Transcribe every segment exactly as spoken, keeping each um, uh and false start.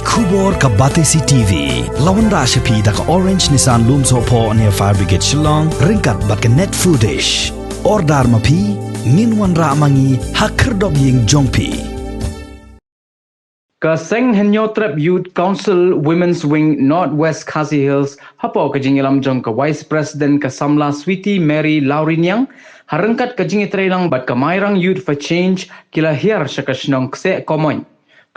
Khubor ka Batesi T V. La wanrah sha phi da ka Orange Nissan Lumsohphoh near Fire Brigade Shillong, ryngkat bad ka Net Foodish. Order ma phi, ngin wanrah ma ngi ha khyrdop ïing jong phi. Ka seng Hynñiewtrep Youth Council Women's Wing North West Khasi Hills, hapoh ka jingïalam jong ka Vice President ka samla Sweety Mary Lawriniang, ha ryngkat ka jingïatreilang bad ka Mairang Youth for Change, ki la hiar sha ka shnong Kseh Komoit,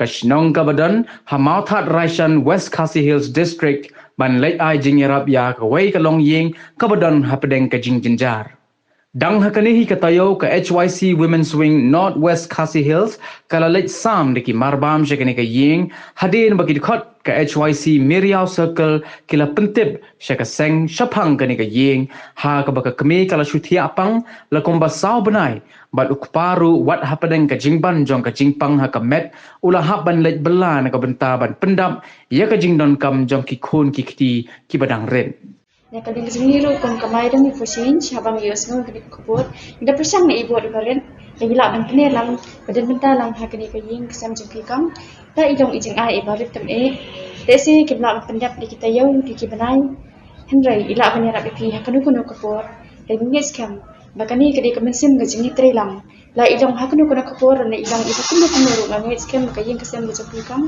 ka shnong kaba don ha Mawthadraishan, West Khasi Hills District, ban leit ai jingïarap ïa kawei ka longïing kaba don hapdeng ka jingjynjar. Dang ha kane hi ka taïew, ka H Y C Women's Wing North West Khasi Hills ka la leit sam da ki marbam sha kane ka ïing, hadien ba ki dkhot ka H Y C Meriaw Circle ki la pyntip sha ka seng shaphang kane ka ïing, ha kaba ka kmie ka la shu thiah pang la kumba saw bnai, bad u kpa ruh wat hapdeng ka jingban jong ka jingpang ha ka met u la hap ban leit bylla na ka bynta ban pyndap ïa ka jingdonkam jong ki khun ki kti kiba dang rit. Ïa ka liang jong ngi ruh kum ka Mairang Youth for Change, haba ngi ïohsngew ïa kane ka khubor, ngi da pyrshang na i bor i barit, ngi lah ban pynïaid lang, ba don bynta lang ha kane ka ïing ka sem jong phi kong. Da i long i jingai i barit tam eh. Te shi kim lah ban pyndap da ki taïew da ki bnai. Hynrei i lah ban ïarap ïa phi ha kano kano ka por. Te ngi ngeit skhem ba kane ka dei ka mynsiem ka jingïatreilang. La i long ha kano kano ka por, ne i long i ha kumno kumno ruh, nga ngeit skhem ba ka ïing ka sem ka jong phi kong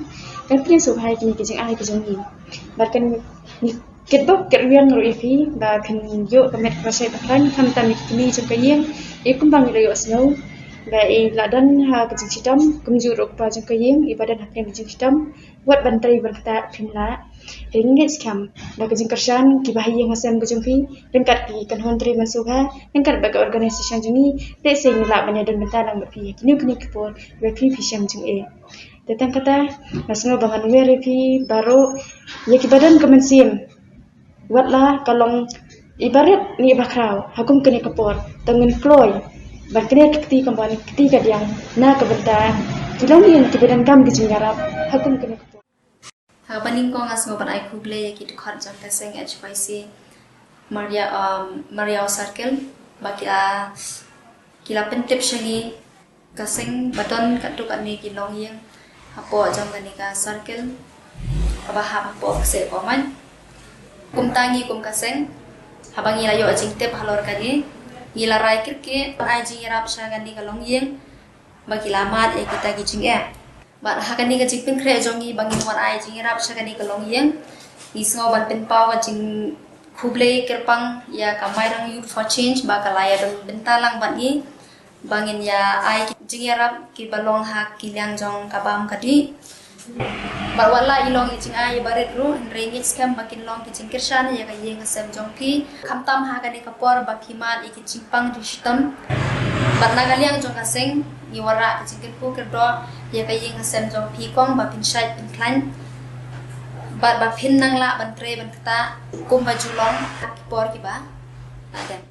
kan pynïasoh bha ïa kine ki jingai ki jong ngi. Bad kan ngi kitbok kitrwiang ruh ïa phi ba phin ïoh ka met kaba shait ba khlaiñ, khamtam ïa ki kmie jong ka ïing, ïa kumba ngi la ïohsngew ba i la don ha ka jingshitom, kumjuh ruh u kpa jong ka ïing i ba don ha pdeng ka jingshitom. Wat ban trei ban ktah phim lah. Te ngi ngeit skhem ba ka jingkyrshan ki bahaïing ha sem ka jong phi, ryngkat ki kynhun trei mynsiem bha, ryngkat bad ka organisation jong ngi, te shi ngi lah ban ïadon bynta lang bad phi ha kino kino ki por ba phi phi shem jingeh. Te tang kata, nga sngew ba ngan wer ïa phi baroh, ïa kiba don ka mynsiem, wat la ka long i barit ne i bakhraw ha kum kane ka por, tang ngin kloi ban kner ka kti kumba ne ka kti ka diang na ka bynta ki longïing kiba donkam ka jingïarap ha kum kane ka por. Ha kaba nyngkong nga sngew ban ai khublei ïa ki dkhot jong ka seng H Y C Maria, um, Mariaw Circle, ba ki la, ki la pyntip sha ngi ka seng ba don katto katne ki longïing hapoh jong kane ka circle kaba hap hapoh Kseh Komoit. Kumta ngi kum ka seng, haba ngi la ïoh jingtip halor kane, ngi la rai kyrkieh ban ai jingïarap sha kane ka longïing ba ki la mad ïa kita ki jingeh. Bad ha kane ka jingpynkhreh jong ngi ba ngin wan ai jingïarap sha kane ka longïing, ngi sngew ban pynpaw ka jingkhublei kyrpang ïa ka Mairang Youth for Change ba ka la ïadon bynta lang bad ngi ba ngin ïa ai ki jingïarap kiba long ha ki liang jong ka bam ka dih. Bad wat la i long i jingai i barit ruh, hynrei ngeit skhem ba kin long ki jingkyrshan ïa ka ïing ka sem jong phi, khamtam ha kane ka por ba phi mad ïa ki jingpang jingshitom. Bad na ka liang jong ka seng, ngi wanrah ka jingkyrkhu kyrdoh ïa ka ïing ka sem jong phi kong ba phin shait phin khlaiñ, bad ba phin nang lah ban trei ban ktah kumba ju long ha ki por kiba la dep.